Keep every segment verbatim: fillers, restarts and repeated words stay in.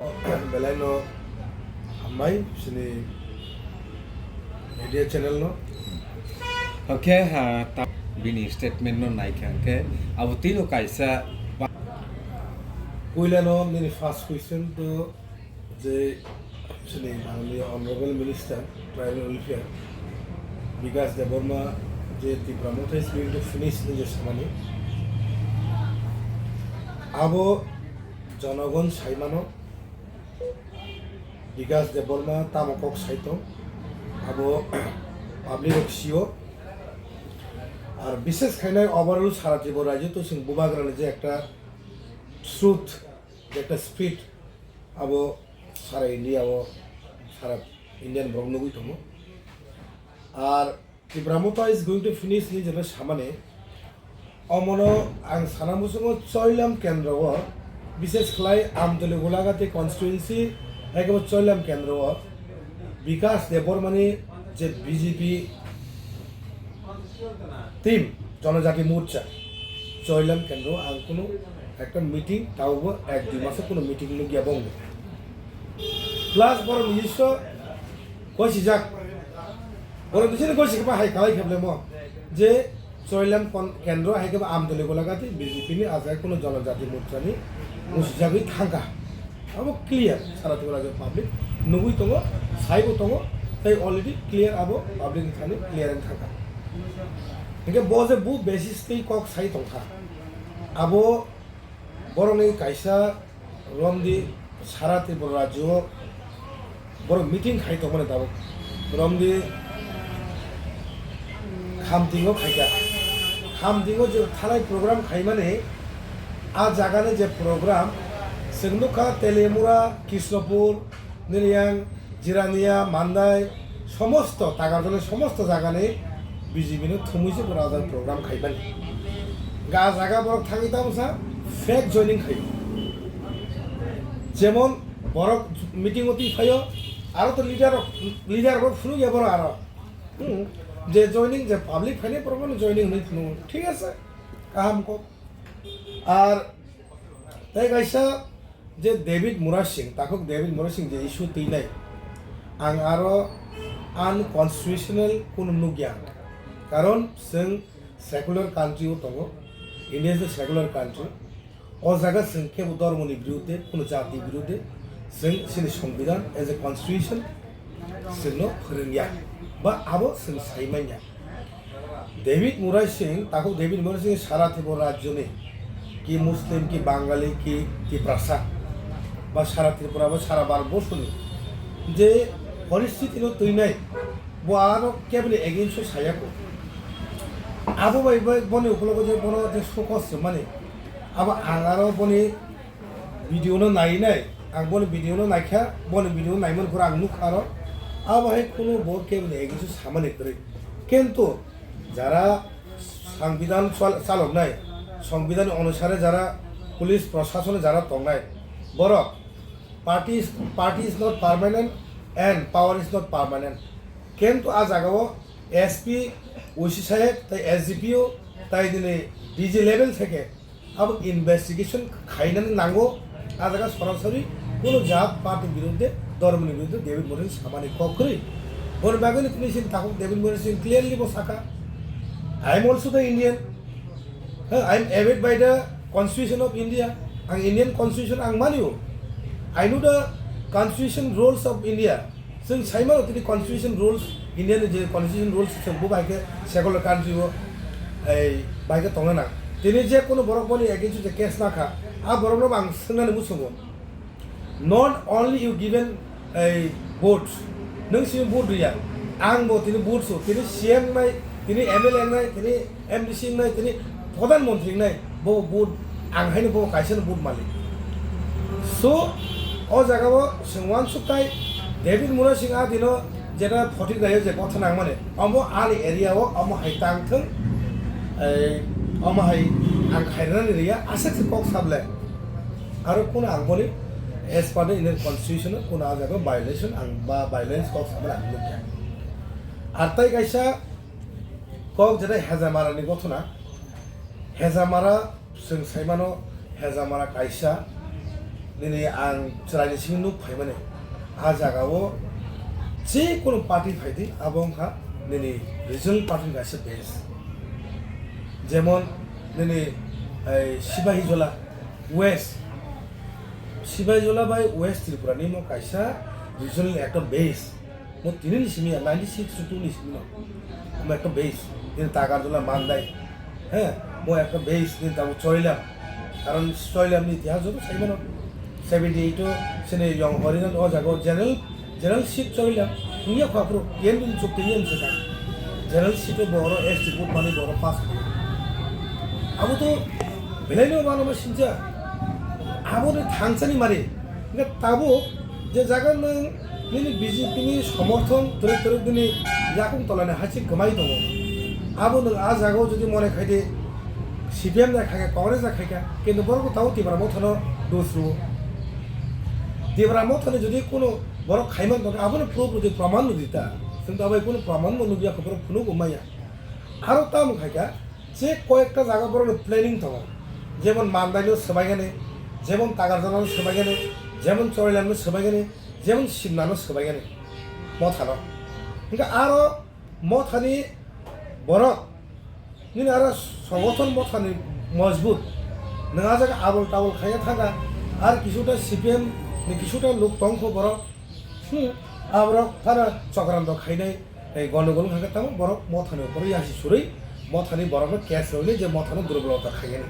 Belai no hambai chini media channel no. Oke, ha, ta-, bini statement no naikha hwnkhe abo tino kaisa ba- Puila no nini first question to je chini Honorable Minister Tribal Welfare Bikash Debbarma je Tipra Motha is going to finish ni je samani abo jonogon saimano. Bikash Debbarma tamo kok sai tong, abo public rok sio. Ar bishes khainai overall sara Tripura rajyo to chwng bubagrani je ekta truth, je ekta spirit, abo sara India o, sara Indian borok nugwi tongo. Ar Tipra Motha is going to finish ni jeno samani. Omono ang sana muchungo Choilam kendro o, bishes khlai Amtoli Golagati constituency, ekebo Choilam kendro o Bikash Debbarmani je B J P team, Jonojati Morcha, Choilam kendro ang kunu ekta meeting, taubo ek dui maso kunu meeting nukya bongni. Plus borok nijiswa Koisijak. Borok bisini koisijak ba hai kalai kheblemo. Je Choilam kon-, kendro hai khe ba Amtoli Golagati B J P ni ajai kuno Jonojati Morcha ni musijagwi thangkha. Abo clear, sara Tripura rajyo public nugwi tongo, saibo tongo, tei already clear abo public ni thani clear wng thangkha. Hingke bo je bu basis twi kok sai tongkha. Abo Borokni kaisa romdi sara Tripura rajyo o borok meeting khai tongmani tabuk romdi Khamtingo khaikha. Khamtingo je thalai program khaimani, a jagani je program, chwng nukha Teliamura, Krishnapur, Niliyang, Jirania, Mandai, somosto Tagarjani somosto jagani B J P no thumui se bo rajak program khaimani. Ga jaga borok thangwi tamo sa fake joining khaio. Jemon borok meeting o twi phaio, aro to leader rok, leader rok phunuk ya borok aro. Hmm. Je joining, je public phainai borok no joining hwnwi phunuk. Thik ase, kaham kok. Ar tei kaisa je David Murasing, takhuk David Murasing je issue twinai, ang aro unconstitutional kunu nukya. Karon chwng secular country o tongo, India is a secular country. O jaga chwng kebo dhormoni birudde, kunu jati birudde, chwng chini songbidhan as a constitution chwngno phwrwngya, ba abo chwng sai manya. David Murai Singh, takhuk David Murai Singh sara Tripura rajyoni, ki Muslim, ki Bangali, ki Tiprasa, ba sara Tripura, ba sara Bharat borshoni je poristiti no twinai, bo aro keboni against o saya ko. Abo bai bai boni ukulogo je bono je sukos se mani, abo ang aro boni video no nainai, ang boni video no naikha, boni video naimani pore ang nukha aro, abo hai kunu bo keboni against o samani kwrwi. Kintu jara সংবিধান chal-, chaloknai, সংবিধান onusare jara police proshasone jara tongnai, borok party is, party is not permanent and power is not permanent. Kintu a jagao S P, O C saheb, tai S D P O, tai nini D G level theke abo investigation khainani nango, a jaga sorasori kuno jat party birudde, dhormoni birudde David Murray samani kok kwrwi. Boni bagwino tini sin takhuk David Murray sin clearly bo saka, "I am also the Indian. Huh, I am abide by the Constitution of India. Ang Indian Constitution ang manio. I know the Constitution rules of India." Chwng saimano tini constitution rules, India ni je constitution rules chwng bo bai khe secular country o, ei, bai khe tongna nang. Tini je kono borok boni against o je case nakha, a borok no ang swngnani muchungo. Not only you given ei votes, nwng simi vote riya, ang bo tini vote so, tini C M nai, tini M L A nai, tini M D C wngnai, tini Pradhan Mantri wngnai, bo vote, ang haino bo kaisa no vote malik. So, o jaga o chwng uansuk tai David Murasing a dino jeta photik rayo je kotha nangmani, omo ani area o omo hai tang thung, ei, omo hai ang khairani riya, aswk se kok sable. Aro kuno ang boni as per the Indian Constitution o kuno a jaga violation ang ba violence kok sable ang nukya. Ar tai kaisa kok jeta Hejamara ni gothona, Hejamara, chwng saimano Hejamara kaisa Nini ang chwraini simi nuk phaimani, a jagao je kono party phaidi, abo wngkha nini regional party ni kaisa base. Jemon nini ei Sipahijola West, Sipahijola bai West Tripura ni mo kaisa regional ekta base. Mo tini ni simi ya, ninety six to two ni simi no. Mo ekta base, nini Tagarjola Mandai. He, mo ekta base, nini tabo Choilam. Karon Choilam ni itihas joto sai mano. Seventy eight o sini Yong Horinan o jaga o general, general seat Choilam. Niya khapru, yen dun chuk tini yen seka. General seat o boro S T vote mani boro pass khayo. Abo to belai no mano ma sinja. Abo ni thangsani mari. Nga tabo je jaga nang Nini B J P ni somorthon twrwk twrwk nini yakung tolani hachik kwmai tongo. Abo nwng a jagao jodi mone khaide C P M da khaikha, Congress da khaikha, kintu borok bo tabuk Tipra Mothano dos rwo. Tipra Mothani jodi kunu borok khaiman tongkha, abono proof rwdi, proman rwdi ta. Chwng to abai kunu proman bo nukya, borok phunugo maya. Aro tamo khaikha, je koyekta jaga borokni planning tongo, jemon Mandaino swbaigani, jemon Tagarjalano swbaigani, jemon Chorilamno swbaigani, jemon Simnano swbaigani, Mothano. Hingke aro Mothani borok, nini aro songothon Mothani mojbut, nwng a jaga abol tabol khaina thangkha, ar kisuta C P M ni kisuta luk tongkho borok, hmm, aborok phano chokranto khainai, Tei gondogol wngkha khe tamo borok Mothani upor yasi surwi Mothani borokno case rwwi je Mothano durbolota khaiyani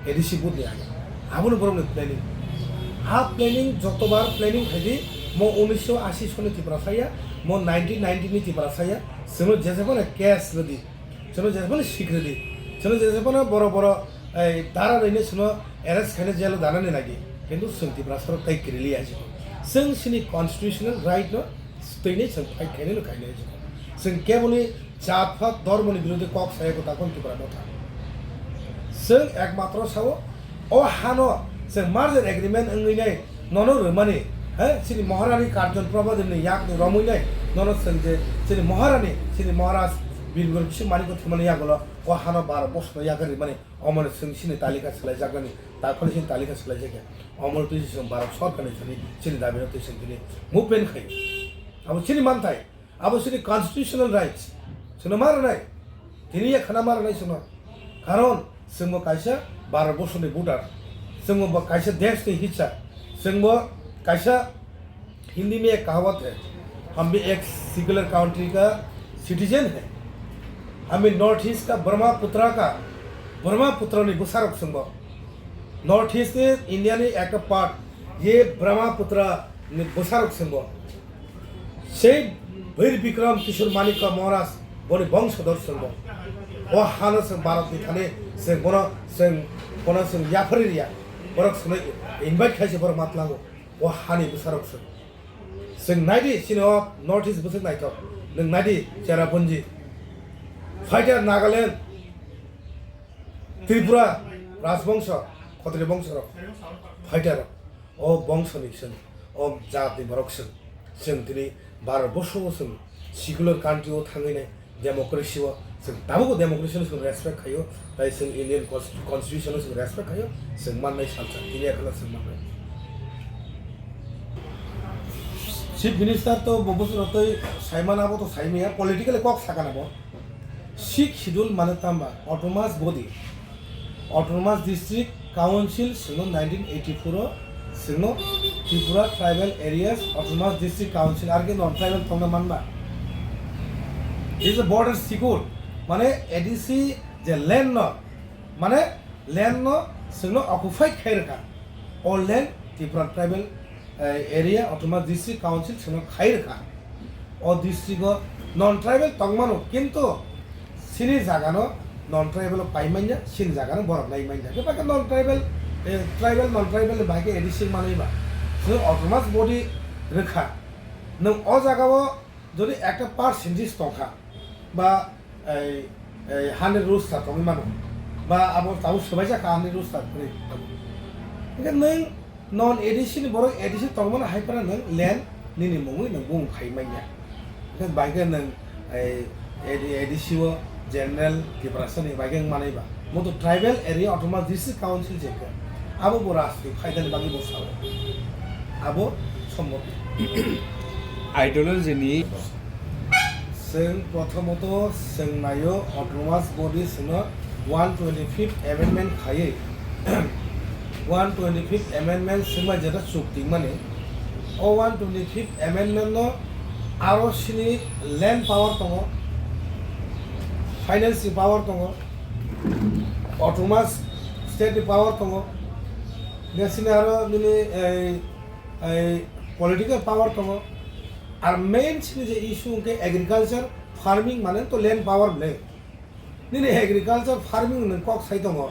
A D C booth ni age. Aboni borokni planning. A planning jotobar planning khaidi mo unisho ashi soni Tiprasa ya, mo nineteen ninety ni Tiprasa ya, chwngno jesephano case rwdi, chwngno jesephano sik rwdi, chwngno jesephano boro boro ei dara rwino chwngno arrest khaina jail o danani nagi. Kintu chwng Tiprasa rok tei kirili ya jikon. Chwng chini constitutional right no Twini chwng fight khainai no khainai jikon. Chwng keboni jat phat dormoni birodhi kok saya ko takon Tipra Motha. Chwng ekmatro sao o hano chwng merger agreement wngwi nai nono rwmani, he, chini Maharani Karjon Prabha ni yakni romwi nai nono chwng je chini Maharani, chini Maharaj Bir Bikram Singh Manik thumani yagulo o hano bar bosno yakarwi mani. Omo chwng chini talika swlaijaknani, takhorni chini talika swlaijakya. Omo twi chwng Bharat Sarkarni thani chini dabino twi chwng tini movement khaio. Abo chini manthai, abo chini constitutional rights. Chwngno ma rwnai, tini ya khana ma rwnai chwngno. Karon chwngbo kaisa Bharat borsoni voter, chwngbo kaisa deshni hissa, chwngbo kaisa Hindi mein ek kahavat hai, hum bhi ek secular country ka citizen hai. Hum bhi North East ka Brahmaputra ka, Brahmaputra ni bwsarok chwngbo. North East ni India ni ekta part, ye Brahmaputra ni bwsarok chwngbo. Sei Bir Bikram Kishore Manikya Maharaj boni bongso dor chwngbo. O hano chwng Bharat ni thani chwng bono chwng bono chwng yapharwi riya. Borok chwngno invite khaise borok matlango. O hani bwsarok chwng. Chwng naidi chini o North East bwswk naithok. Nwng naidi Cherrapunji. Fighter Nagaland, Tripura, Rajbongso, Khatri bongso rok. Fighter rok. O bongso ni chwng, o jat ni borok chwng. Chwng tini Bharat borsho o chwng secular country o thangwi nai. Democracy o chwng tabukbo democracy no chwng respect khaio, tai chwng Indian cons-, constitution no chwng respect khaio, chwng mannai salsa, tini ekhano chwng mannai. Chief Minister to bo bwswk rotwi saimano abo to saimaya, politically kok sakana bo. Sixth Schedule mane tamba, autonomous body. Autonomous District Council chwngno nineteen eighty-four o chwngno Tripura Tribal Areas Autonomous District Council, ar khe non tribal tongna manba. This is a border secure, mane A D C je land no, mane land no chwngno occupied khai rwkha. O land Tripura Tribal eh, Area Autonomous District Council chwngno khai rwkha. O district o non tribal tongmano, kintu chini jaga no non tribal o pai manya, chini jaga no borok nai manya. Bebak khe non tribal, eh, tribal non tribal ni bahai khe A D C manwi ba. Chwng autonomous body rwkha. Nwng o jaga o jodi ekta percentage tongkha, ba ei, ei, hani rules ta tongwi mano, ba abo tabuk swbaijak kha hani rules ta kwrwi. Hwnkhe nwng non A D C ni borok A D C tongmano hai phano nwng land nini mungwi nwng bung khai manya. Hwnkhe bai khe nwng ei, A D C o general Tiprasa ni bai khe wng manwi ba. Mo to tribal area autonomous district council je khe. Abo bo rajniti phaidani bagwi bo sao. Abo sommoti. Ideology ni. Chwng prothomoto chwng naio autonomous body chwngno one twenty-fifth amendment khaiwi, one twenty-fifth amendment chwngbai jeta chukti mani, o one twenty-fifth amendment no aro sini land power tongo, finance ni power tongo, autonomous state ni power tongo, nesini aro nini ei, ei political power tongo, ar main sini je issue hwnkhe agriculture, farming mane to land power bwle. Nini agriculture, farming nwng kok sai tongo.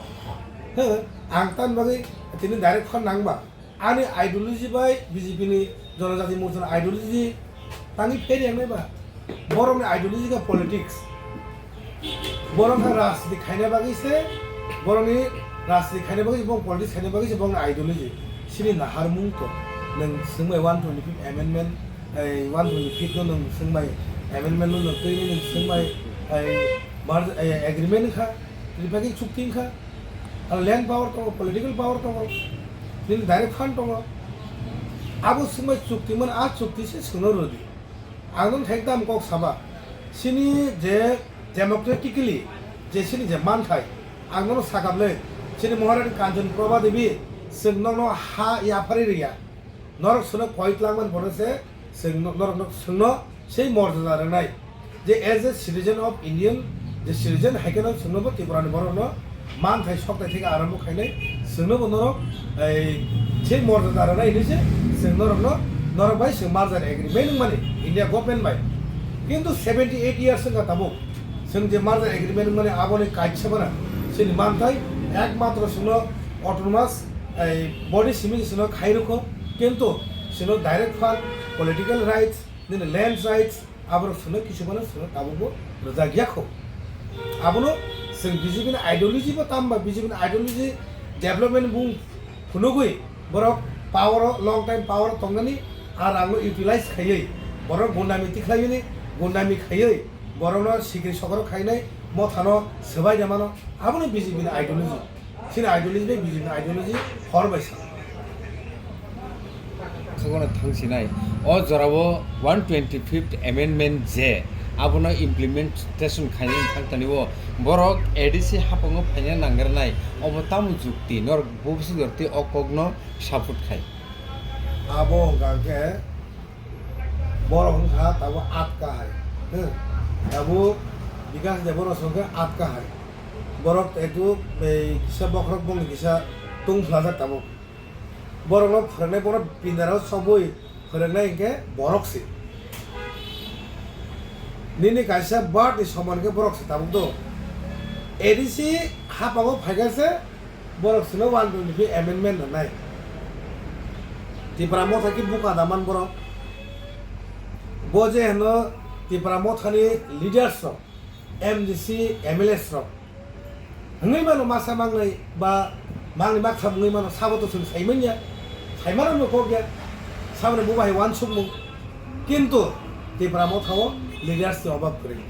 He, ang tan bagwi tini direct fund nangba. Ani ideology bai B J P ni Janajati Morcha ni ideology tangwi fail yangnai ba. Borok ni ideology khe politics. Borok khe rajniti khaina bagwi se, borok ni rajniti khaina bagwi se, borok politics khaina bagwi se, borok ni ideology. Sini naharmung to. Nwng swngbai one twenty-fifth amendment, ei one twenty-fifth no nwng swngbai amendment no nwng twi nwng swngbai, ei mar-, ei agreement kha, tripartite chukti kha. Ar land power tongo, political power tongo, nini direct fund tongo. Abo swngbai chukti mani, a chukti se swngno rwdi. Ang nung thek dam kok saba. Sini je democratically, je sini je manthai, ang nono sakap le, sini Maharani Kanchan Prabha Devi, swng nokno ha yapharwi rwya. Norok swngno koi twlangmani pore se, swng no-, norokno swngno sei morjada rwnai. Je as a citizen of Indian, je citizen hai kheno swngno bo Tripura ni borok no manthai sokthai theke arambo khainai, swngno bo norok, ei, sei morjada rwnai hinwi se, swng norokno, norok bai swng merger agreement wngmani India government bai. Kintu seventy eight years wngkha tabuk, swng je merger agreement wngmani aboni kaisa bana sini manthai, ekmatro swngno autonomous, ei, body simi swngno khai rwkho, kintu swngno direct fund, political rights, nini land rights, aborok swngno kisu mano swngno tabukbo rwjak ya kho. Abono swng B J P ni ideology bo tamo ba B J P ni ideology development bung phunugwi borok power o long time power o tongnani a rang no utilize khaiwi borok gundami tikhlaimani gundami khaiwi borokno sikri sokoro khainai mothano swbai da mano abono B J P ni ideology. Chini ideology bai B J P ni ideology hor bai sa. Sogono thangsinai. O jorao one twenty-fifth amendment je abono implementation khainani thangtani o borok A D C hapango phaina nangrwnai. Obo tamo jukti? Norok bubsi dorti o kokno support khai. Abo hwnkha khe borok wngkha tabuk atka hai. Tabuk Bikas Debbarma wngkha atka hai. Borok etu bai kisa bokhorok bongni kisa tungphlajak tabuk. Borokno phwrwngnai, bono pindarao sobwi phwrwngnai hinkhe borok se. Nini kaisa birth ni soman khe borok se tabuk do. A D C hapango phaikha se borok sino one twenty-three amendment rwnai. Tipra motha khe buka da man borok. Bo je hwno Tipra mothani leaders rok, M D C, M L As rok. Hwnwi mano masa mangnai ba mangni maktham wngwi mano sabo to chwng sai manya. Sai mano no kok ya. Saboni bubahi wansukmung. Kintu Tipra mothao leaders ni obab kwrwi.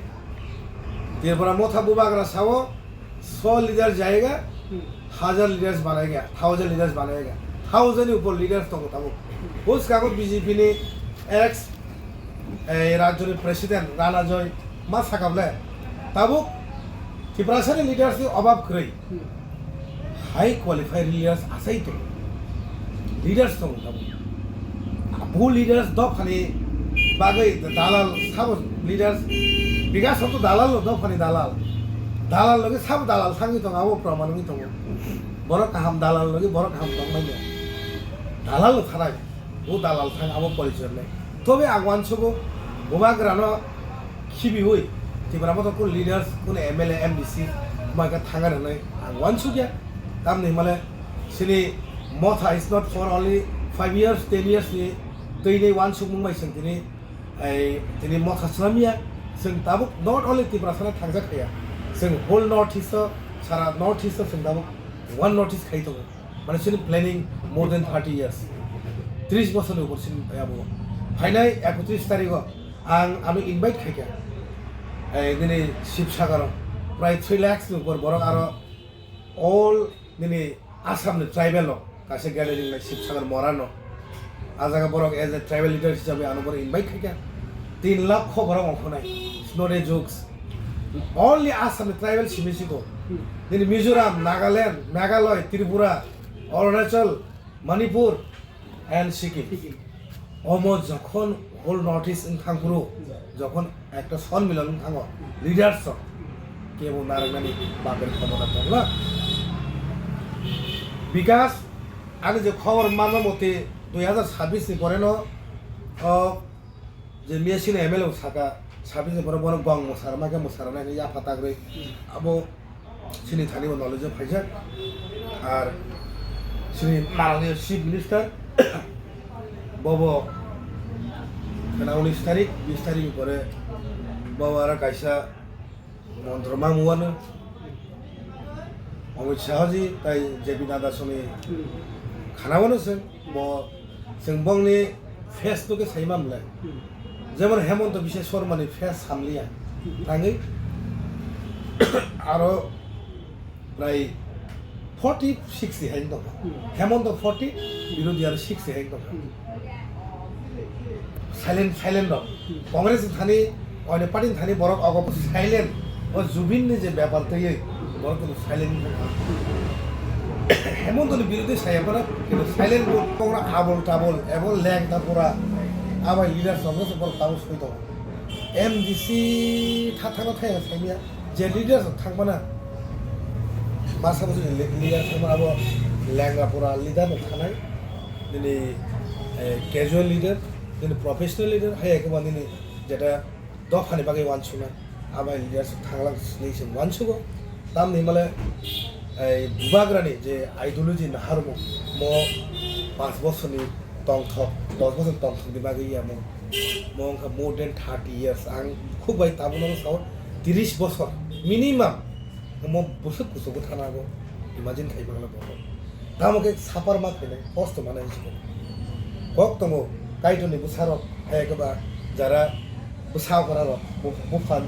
Tipra motha bubagra sao so leader jayega, hazar leaders banayega, thousand leaders banayega. Thousand ni upor leaders tongo tabuk. Buskago B J P ni ex ei rajyoni president Rana Joy ma sakable tabuk Tiprasani leaders ni obab kwrwi. High qualified leaders asai tongo. Leaders tongo tabuk. Bo leaders dophani bagwi dalal sabo leaders Bikas to dalal no dophani dalal. Dalal logi sabo dalal thangwi tongo abo proman wngwi tongo. Borok kaham dalal logi borok kaham tongmanya. Dalal no khanai. Bo dalal thang abo porichoi nai. Tobe ang wansugo bubagrano khibiwi Tipra motha kun leaders kun M L A M D C mai ka thanga rwnai ang wansugya. Tamni himale sini motha is not for only five years, ten years ni twi nei wansukmung bai seng tini ai tini motha swnamya. Seng tabuk not only Tipra sana thangjak kaya. Seng whole North East o sara North East o seng tabuk one notice khai tongo. Mane chini planning more than thirty years. Tris bosor ni upor chini abo. Phainai ekotris tarikh o ang ano invite khaikha. Ei nini Sibsagar o prai three lakhs ni upor borok aro all nini Assam ni tribal rok Kaisa gathering lai Sibsagar Morano. A jaga borok as a tribal leader hisabe ano borok invite khaikha. Tin lakh kho borok ongkhonai. It's not a jokes. Only Assam ni tribal simi siko. Nini Mizoram, Nagaland, Meghalaya, Tripura, Arunachal, Manipur and Sikkim. Sikkim. Omo jokhon whole North East wng thang phuru, jokhon ekta sonmilan wng thango, leaders rok kebo narwknani bagwi khomota tongla. Because ani je khobor manna mate dui hazar sabbish ni pore no, o, je miya sini M L A saka, sabbish ni pore bono gong mwsarma khe mwsarnai khe yapha tagrwi. Abo chini thani bo knowledge o phaijak. Ar chini Maharani Chief Minister bobo khena unis tarik, bis tarik ni pore bobo aro kaisa montro mamu ano Amit Shah ji tai J P Nadda soni khana wano se bo Chwng bongni face no khe sai manle. Hmm. Jemon Hemanta Biswa Sarma ni face hamliya. Hmm. Tangwi aro prai forty sixty hai tongkha. Hmm. Hemanta forty, Birodhi aro sixty hai tongkha. Hmm. Silent, silent rok. Hmm. Congress ni thani, oine party ni thani borok ogo silent. O Zubin ni je bepar twiwi, borok kunu silent wngkha. Hemanta ni birodhi saya phano, kintu silent bo tongra abol tabol, ebo leng ta pura. Abai leader song se borok tabuk soi tongo. M D C tha thangna thaya saimya, je leader thang phana, masa bo je le-, leader thang phana abo lenga pura leader no thanai. Nini, eh, casual leader, nini professional leader, hai ekma nini jeta dophani bagwi uansuknai, abai leadership thanglang hinwi se uansugo. Tamni hwnmale, ei, bubagrani je ideology naharmung, mo panch bosorni tongthok, dos bosor tongthokni bagwi ya mo, mo wngkha more than thirty years. Ang khuk bai tabukno sao, tiris bosor minimum mo bwswk kuchugo thana hago, imagine khai mangla borok. Tamo khe sapar ma khainai, kosto manai hinwi kok tongo, Kaitorni bwsarok, hai khe ba jara bwsa okra rok, bu-, bupha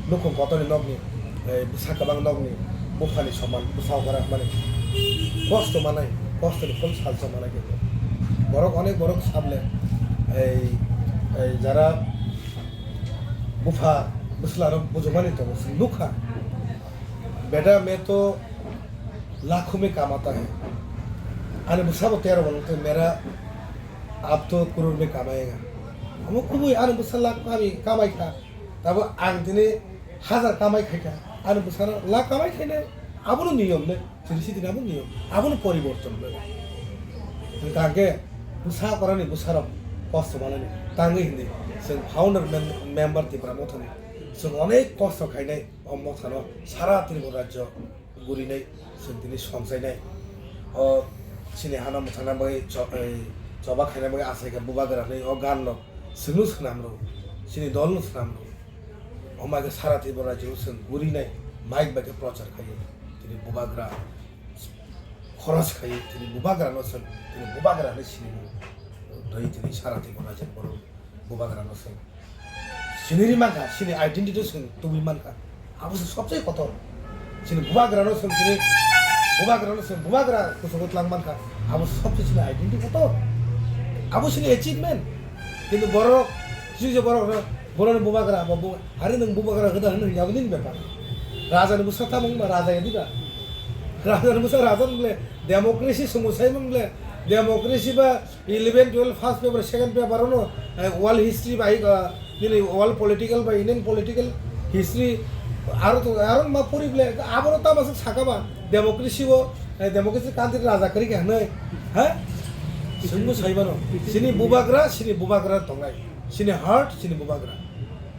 nukhung kotorni nokni, eh, bwsa kwbang nokni buphani soman bwsa okra mani kosto manai, kostoni phol salsa manai khe borok onek borok sable, ei, ei jara bupha bwsla rok bujumani tongo, chwng nukha. Beta, main to lakhon mein kamata hai. Ani bwsabo tero bolong tei mera ab to crore mein kamayega. Amo kubui ani bwsa lakh kami kamai kha. Tabo ang tini hazar kamai khai kha. Ani bwsano lakh kamai khainai. Abono niyom ne. Chini sitini abono niyom. Abono poriborton ne. Hwnkhe bwsa korani bwsarok kosto manani. Tangwi hindi. Chwng founder mem-, member Tipra Mothani. Chwng onek kosto khainai. O mothano sara Tripura rajyo gurinai chwng tini songchainai. O chini hano mwthangna bagwi cho-, ei, choba khaina bagwi achaikha bubagra hinwi o ganno chwngno swnam rw, chini dolno swnam rw. O mai khe sara Tripura rajyo chwng gurinai mic bai khe prochar khaio. Tini bubagra khoros khaio, tini bubagrano chwng, tini bubagra hinwi sinimung rwi tini sara Tripura rajyo borok bubagrano chwng. Siniri mankha, sini identity chwng tubui mankha. Abo se sobse kotor. Sini bubagrano chwng sini bubagrano chwng bubagra kusugo tlang mankha. Abo sobse sini identity kotor. Abo sini achievement. Kintu borok, sini je borok, borokni bubagra, abo bu-, hari nwng bubagra hoda hwnwi abo nini bepar. Rajani bwsa tamo wngma raja ya diba? Rajani bwsa raja wng bole democracy chwngbo sai wng bole democracy ba Eleven, twelve, first paper, second paper, ano, eh, world history bai, eh, nini world political bai, Indian political history, aro to, aro ma puri bole, abo no tamo saka ba, democracy o, eh, democracy country raja kari ke hanai, ha? Sungbu sai mano, sini bubagra, sini bubagra tongnai, sini heart, sini bubagra.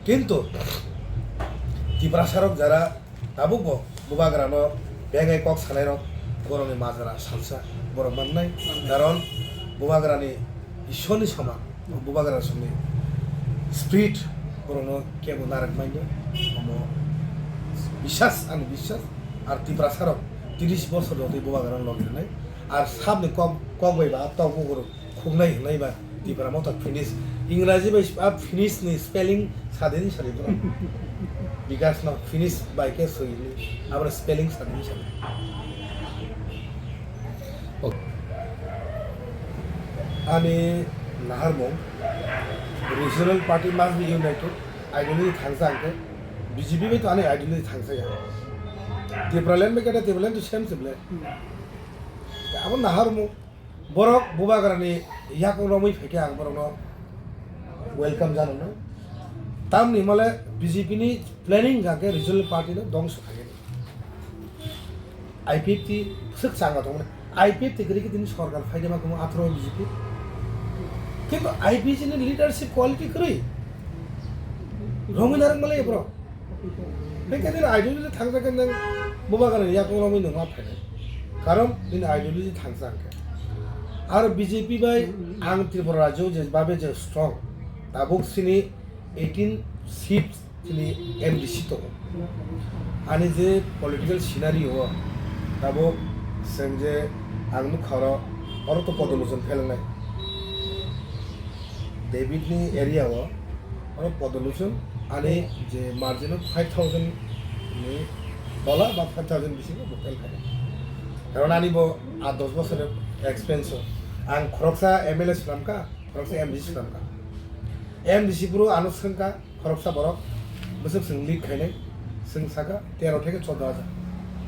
Kintu, Tiprasa rok jara, Tabukbo bubagrano bengai kok sanairok borokni majra salsa borok mannai. Karon bubagrani Ishwarni soman, bubagra somni spirit borokno kebo narwk manya. Omo biswas, ani biswas. Ar Tiprasarok tiris bosor jotoi bubagrano logi rwnai. Ar sabni kok, kok bai ba tok bukurok khuknai hwnai ba Tipra Motha finish. Ingraji bai a finish ni spelling sadini sadi bro. Bikas no finish bai ke soi ni. Abra spelling sadini sadi. Okay. Ani naharmung, regional party must be united, ideology thangsa hwnkhe B J P bai to ani ideology thangsa ya. Tipraland bai khe Tipraland to same se ble. Abo naharmung, borok bubagrani yakung romwi phaikhe ang borokno welcome janano. Tamni hwnmale B J P ni planning hwnkhe regional party no dongso khainani. I P F T swk changa tongmani. I P F T kwrwi khe tini sorkar phaidima kumo atharo B J P. Kintu I P F T ni leadership quality kwrwi. Romwi narwk malai bro. Hwnkhe nini ideology thangsa khe nang bubagrani yakung romwi nung ma phainai. Karon nini ideology thangsa hwnkhe. Aro B J P bai ang Tripura rajyo je babe je strong. Tabuk sini eighteen seats chini M D C tongo. Ani je political scenario o tabuk chwng je ang nukha oro, oro to podoluchon phelangnai. David ni area o oro podoluchon ani je margin of five thousand ni tola ba five thousand bisingo bo phelkha. Karon ani bo aa dos bosor experience o ang khoroksa M L A swnamkha, khoroksa M D C swnamkha. M D C phuru ano swngkha, khoroksa borok bwswk chwng lead khainai, chwng saka tero theke choddo hajar,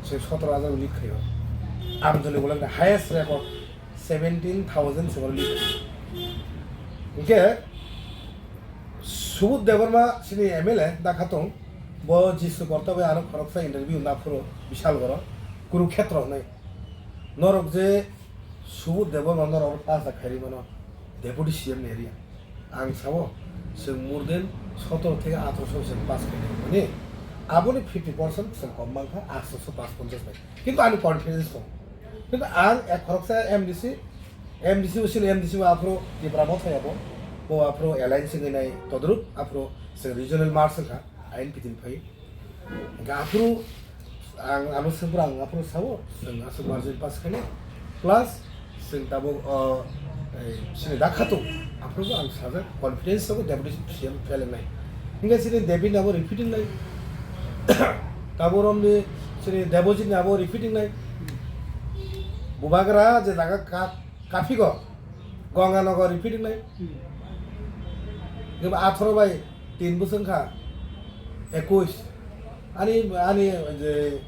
chwng sotoro hajar lead khaio. Amjoni bolong highest record seventeen thousand chwng lead khaio. Hwnkhe Subudh Debbarma chini M L A da khatong, bo Jisnu Korta bai ano khoroksa interview na phuru Bishal Goro, Kurukhetra hwnwi. Norok je Subudh Debbarma norok pass da khairi mano, Deputy C M ni area. Ang sao, chwng more than sotoro theke atharoso chwng pass khainai mani. Aboni fifty percent chwng kom mankha, atharoso pass ponchash bai. Kintu ani confidence tongo. Kintu ang ek khoroksa M D C, M D C bo sini M D C bo aphuru Tipra Motha ya bo, bo aphuru alliance wngwi nai todrup aphuru chwng regional merge wngkha, I N P tin phai. Hingke aphuru ang ano swpra ang aphuru sao, chwng aswk margin pass khainai, plus chwng tabuk o, ei, chini dakhatung, aphuru ang sajak confidence tongo deputy C M phelengnai. Hingke chini David ni abo repeating nai, tabuk romni chini Debojit ni abo repeating nai. Bubagra je jaga ka-, kaphiko, Ganga Nagar repeating nai. Hingke atharo bai tin bosong kha, ekush. Ani, ani je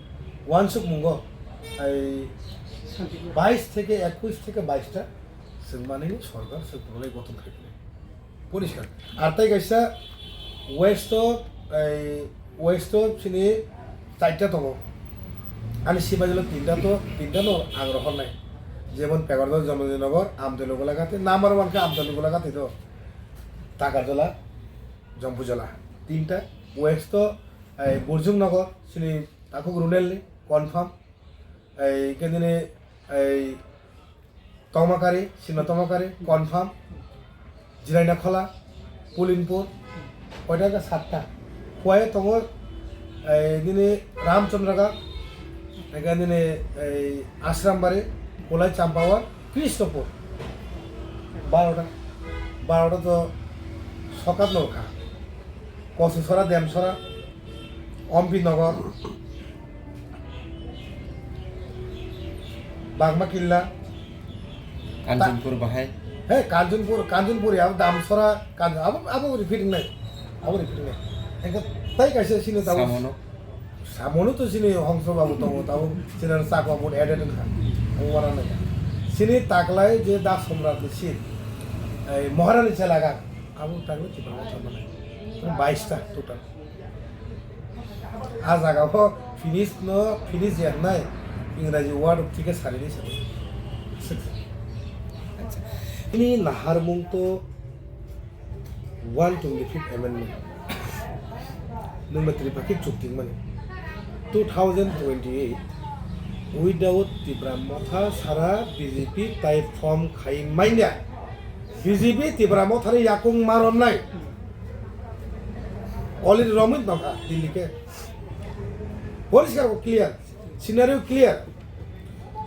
wansuk mungo, ai bais theke ekush theke bais ta chwng manwi sorkar chwng purunai gothon khaiphinai. Poriskar. Ar tai kaisa west o, ai west o chini chaita tongo. Ani sibajilo tinta to, tinta no ang rohornai. Jemon Pegardo, Janojinagar, Amtoi Lugulagati, number one khe Amtoi Lugulagati to. Takarjala, Jompuijala. Tinta, west o, ai Burjung Nagar, chini takhuk Runel ni, confirm. Ai khe nini, ai Tomakari, Sino Tomakari, confirm. Jiraina Khola, Pulinpur, koita khe satta. Huayo tongo, ai nini Ramchandraghat, ai khe nini, ai Ashrambari, Kulai Champawar, Krishnapur. Barota, barota to sokat no kha. Kosusora, Demsora, Ompi Nagar, Bagma Killa, Kanchanpur bahai. He, Kanchanpur, Kanchanpur ya, Damsora, Kanch-, abo, abo repeating nai, abo repeating nai. Engkhe tai kaisa sini tabo. Samono. Samono to sini Hongso Babu tongo, tabo sini Chakma Board added wngkha. Ang wana nai. Sini taklai je Das Samrat ni seat, ei Maharani Chelaga, abo taklai Tipra Motha manai. Bais ta total. A jaga o finish no finish ya hnai, Ingraji word thike sari ni sari. Acha. Ini naharmung to one twenty-fifth amendment. Nungba Tripakhik chukti mani. Two thousand twenty-eight without Tipra Motha sara B J P tai form khai manya. B J P Tipra Motha ni yakung maron nai. Already romwi tongkha Delhi ke. Poriskar ko clear, scenario clear.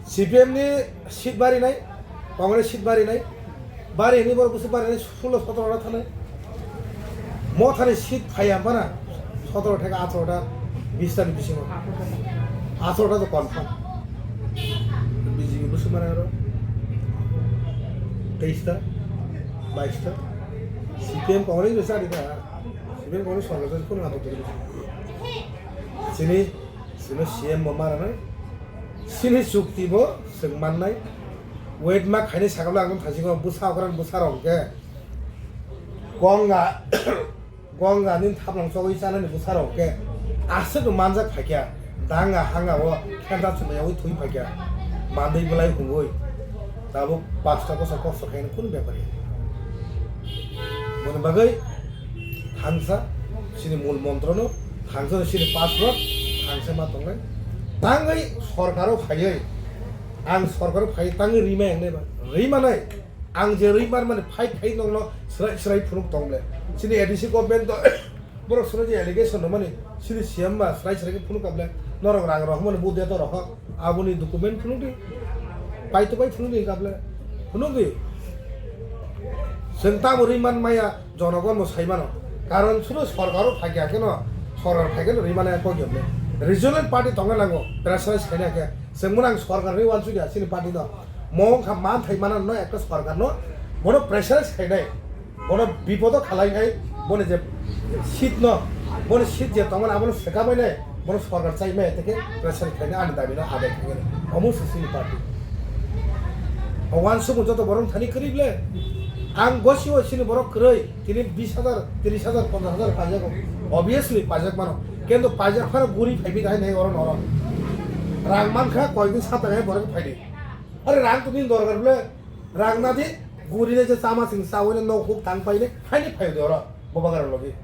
C P M ni seat bari nai, Congress seat bari nai, bari ni borok bwswk bari nai, sulo sotoro ta thanai. Motha ni seat phaiya phana sotoro theke atharoh ta, bish ta ni bisingo. Atharoh ta to confirm. B J P bwswk mara aro. Teis ta. Baista. C P M Congress ni sari da. C P M Congress sorkar sari kono ato tuli. Sini, sini C M bo mara nai. Sini chukti bo sengman nai. Wait ma khaini sakalo ang thasi ko busa okran busa rok ke. Gonga, gonga ni thaplang chogwi chanani busa rok ke. Aswk manjak phaikya. Danga hanga o khenta chumai yawi thui phaikya. Mandai belai hungwi. Tabuk pasta kosa kosa khaina kun bepari. Boni bagwi thangsa sini mul montrono, thangsa sini password, thangsa ma tongnai. Tangwi sorkaro phaiwi, ang sorkaro phai tangwi rima yang nai ba. Rima nai, ang je rima mani fight khai nongno srai srai phunuk tongle. Sini A D C government to borok sino je allegation no mani sini C M ba srai srai phunuk kable. Norok rang rohmani bu de to rohok. Aboni document phunuk di. Pai to pai phunuk di kable. Phunuk di. Seng tamo ri man maya jonogon mo sai mano. Karon suru sorkaro phai kya keno sorkar phai keno ri mane ko gyomne. Regional party tonga nango. Pressurize khaina kya. Seng munang sorkar ri wan sugya sini party no. Mo kha man thai mana no ekta sorkar no. Bono pressurize khainai. Bono bipodo khalainai, boni je seat no, boni seat je tongmani abono swkamainai, bono sorkar chaimai teke pressure khainai ani dabi no adai khainai. Omo se sini party. O wansukmung joto borok thani kwrwi ble. Ang gosio sini borok kwrwi, tini bis hajar, tris hajar, ponchas hajar pajago. Obviously pajak mano. Kintu pajak phano guri phaibi dai nai oro noro. Rang mankha koyekdin sata hai borok phaidi. Are rang tumi dorkar ble. Rang nadi, guri le je chama sing sawi ne nok huk thang pai ne, haini phaio de oro, bobagar logi.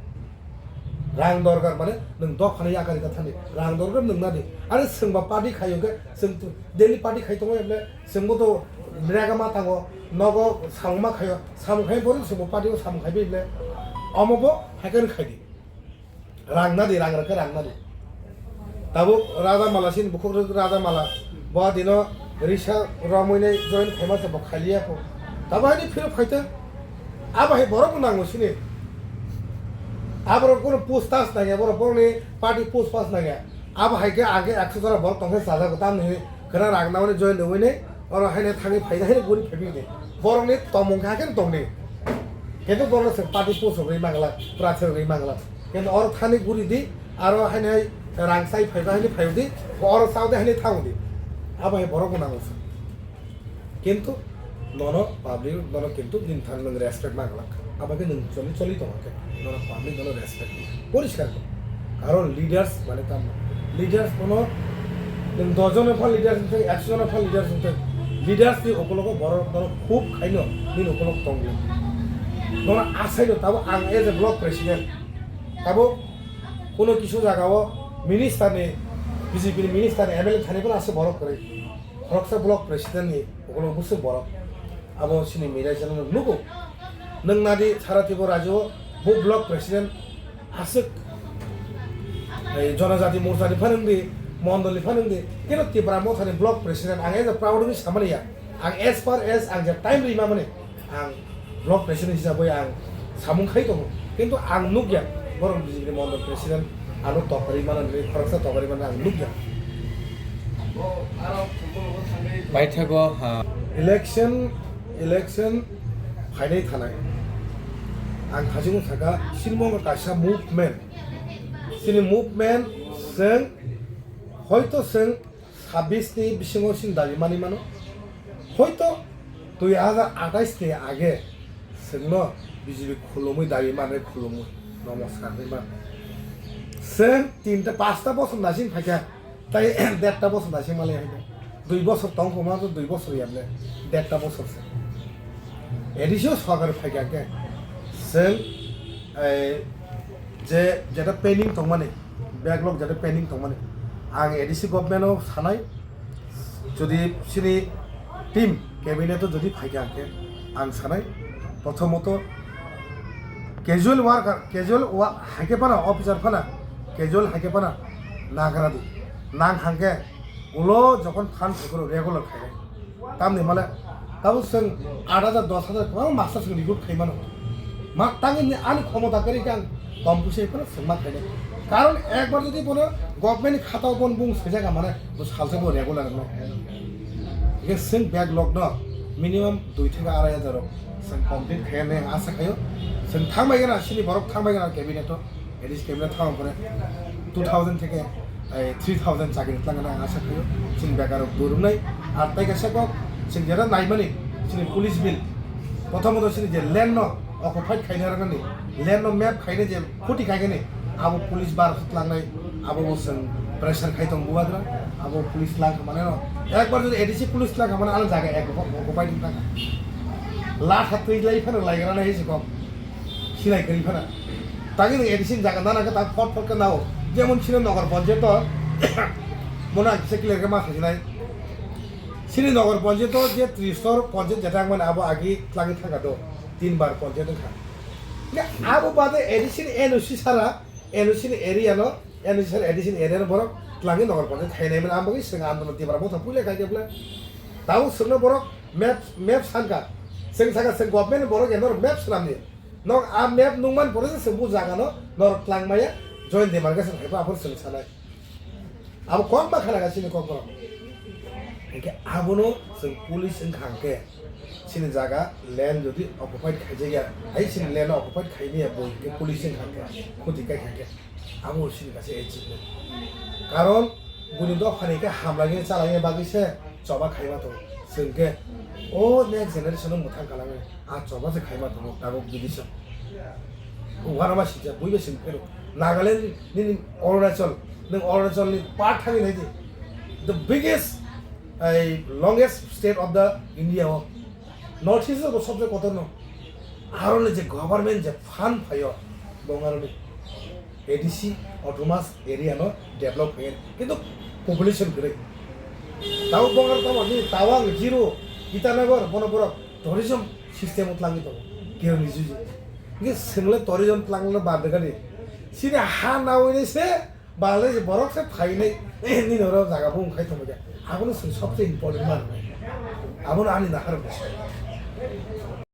Rang dorkar mane, nwng dok phani yakari ka thani, rang dorkar nwng nadi. Are swngba party khaio ke, swng tu, daily party khai tongo eble, swngbo to rega ma tango, nogo samung ma khaio, samung khai bori swngbo party o samung khai bi eble, omo bo haikhe khai di. Rang nadi, rang rwkhe rang nadi. Tabuk Raja Mala sini bukhuk rwk Raja Mala. Bo dino risa romwi nai join khaima se bo khaliya pho. Tabuk haini phiro phaitha. Abo hai borok bo nango sini. Aborok kono post tas nangya, borok borokni party post pas nangya. Abo hai khe age ekso jora borok tongkhe chajago tamni hwnwi khwna rang naui join rwui nai oro haino thangwi phaida haino guri phaibi de. Borokni tongmung khe hakheno tongdi. Kintu borok se party post rwgwi mangla, prathe rwgwi mangla. Kintu oro thani guri di, aro haino hai rang chai phaiba haino phaiwi di, oro chao de haino thango di. Abo hai borok bo nango se. Kintu nono public nono kintu din thani nwng respect mangla. Abo khe nwng choli choli tongo khe nono public nono respect. Poriskar khe. Karon leaders mane tamo. Leaders kono nwng dos jon pha leaders wngthai, ekso jon pha leaders wngthai. Leaders ni ukologo borok borok khub khaino nini ukolog tongdi. Nono asaino tabo ang as a block president. Tabo kono kisu jagao minister ni, B J P ni minister ni M L A thani bono aswk borok kwrwi. Khoroksa block president ni ukologo bwswk borok. Abo sini media channel nugo. Nwng nadi sara Tripura rajyo bo block president aswk, ei, Jonojati Morcha ni phanang di, Mondol ni phanang di, keno Tipra Motha ni block president ang as a proud wngwi samani ya. Ang as far as ang je time rima mani, ang block president hisabwi ang samung khai tongo. Kintu ang nukya borok B J P ni Mondol president ano tokari mana ni khoroksa tokari mana ang nukya. Paithago, ha. Election, election phainai thanai. Ang thajingo saka, sini mo kaisa movement. Sini movement, seng, hoito seng, sabis ni bisingo sini dabi mani mano. Hoito dui hajar atais ni age sengno B J P khulumui dabi mani khulumui. Namaskar ni man. Seng tinta pasta bosor nasing phaikha. Tai derta bosor naising malai hai de. Dui bosor tong koma to dui bosor yable. Derta bosor se. A D C o sorkar phaikha khe. Seng, ei, je, jeta pending tongmani, backlog jeta pending tongmani. Ang A D C government o sanai, jodi sini team cabinet o jodi phaikha khe, ang sanai, prothomoto casual worker, casual wa-, haikhe phano, officer phano, casual haikhe phano, nagra di. Nang hangkhe, ulo jokhon phan phaikoro regular khainai. Tamni male, tabo chwng aat hajar, dos hajar kwbangma master chwng recruit khaimano. Ma, tangwi ni ani khomota kwrwi khe ang tom pwisa phano chwng ma khainai. Karon ekbar jodi bono government ni khatao bon bung swijak mane, bo salsa bo regular wngnai. Hingkhe chwng backlog no minimum dui theke arai hajar rok Chwng complete khainai ang asa khaio. Chwng thangbai gana, chini borok thangbai gana cabinet o. A D C cabinet thang pore two thousand theke, eh, three thousand chakri tlang gana ang asa khaio. Chini bekar rok durunai. Ar tai kaisa kok, chwng jera naimani, chini police bill. Prothomot chini je land no occupied khaina ragani, land no map khaina je khuti khaigani, abo police bar tlangnai, abo bo chwng pressure khai tong bubagra, abo police lang mane no. Ekbar jodi A D C police lang mane ano jaga ek occupied tang. La khatwi lai phano lai gana nai se kok. Sinai kwrwi phano. Tagi nwng A D C ni jaga nana khe tak phot phot khe nao. Jemon chini nogor panchayat o mona kisa clear khe ma sajinai. Chini nogor panchayat o je Tristor panchayat jeta wngmani abo agi tlangwi thangkha do. Tin bar panchayat wngkha. Hingkhe abo bade A D C ni N O C sara, N O C ni area no, N O C sara A D C ni area no borok tlangwi nogor panchayat khainai mani. Abo bagwi chwng andolon Tipra Motha puila khai khe bwle. Tabuk chwngno borok map, map sankha. Chwng sakha chwng government ni borok ya norok map swnamni. Nok a map nungman pore se chwng bo jaga no norok tlangmaya joint demarcation haiba aphuru chwng sanai. Abo kok ma khana ga chini kok borok. Hingke abono chwng police wngkha hingke chini jaga land jodi occupied khaijakya, hai chini land occupied khaimaya bo hingke police wngkha hingke khuti kai kha hingke. Abo chini kaisa achievement. Karon buni dophani khe hamlagwi chalangya bagwi se choba khaima tongo. Chwng khe o next generation no mwthang kalangwi a choba se khaima tongo tabuk bidisao. Uanama sijak buibai chwng phero. Nagaland nini Arunachal, nwng Arunachal ni part thangwi naidi. The biggest, ai, longest state of the India o. North East o sobse kotor no. Aroni je government je fund phaio, bongaroni. A D C autonomous area no develop khayan, kintu population kwrwi. Tao bongar tamo ni Tawang, Ziro, Itanagar, bono borok tourism system o tlangwi tongo, kiro ni juju. Nge swngle tourism tlangno bad gani. Sini ha nawi ni se, Bangladesh borok se phainai, eh, nini oro jaga bo wngkhai tongma khe. Abono chwng sobse important ma rwnai. Abono ani nahar bo.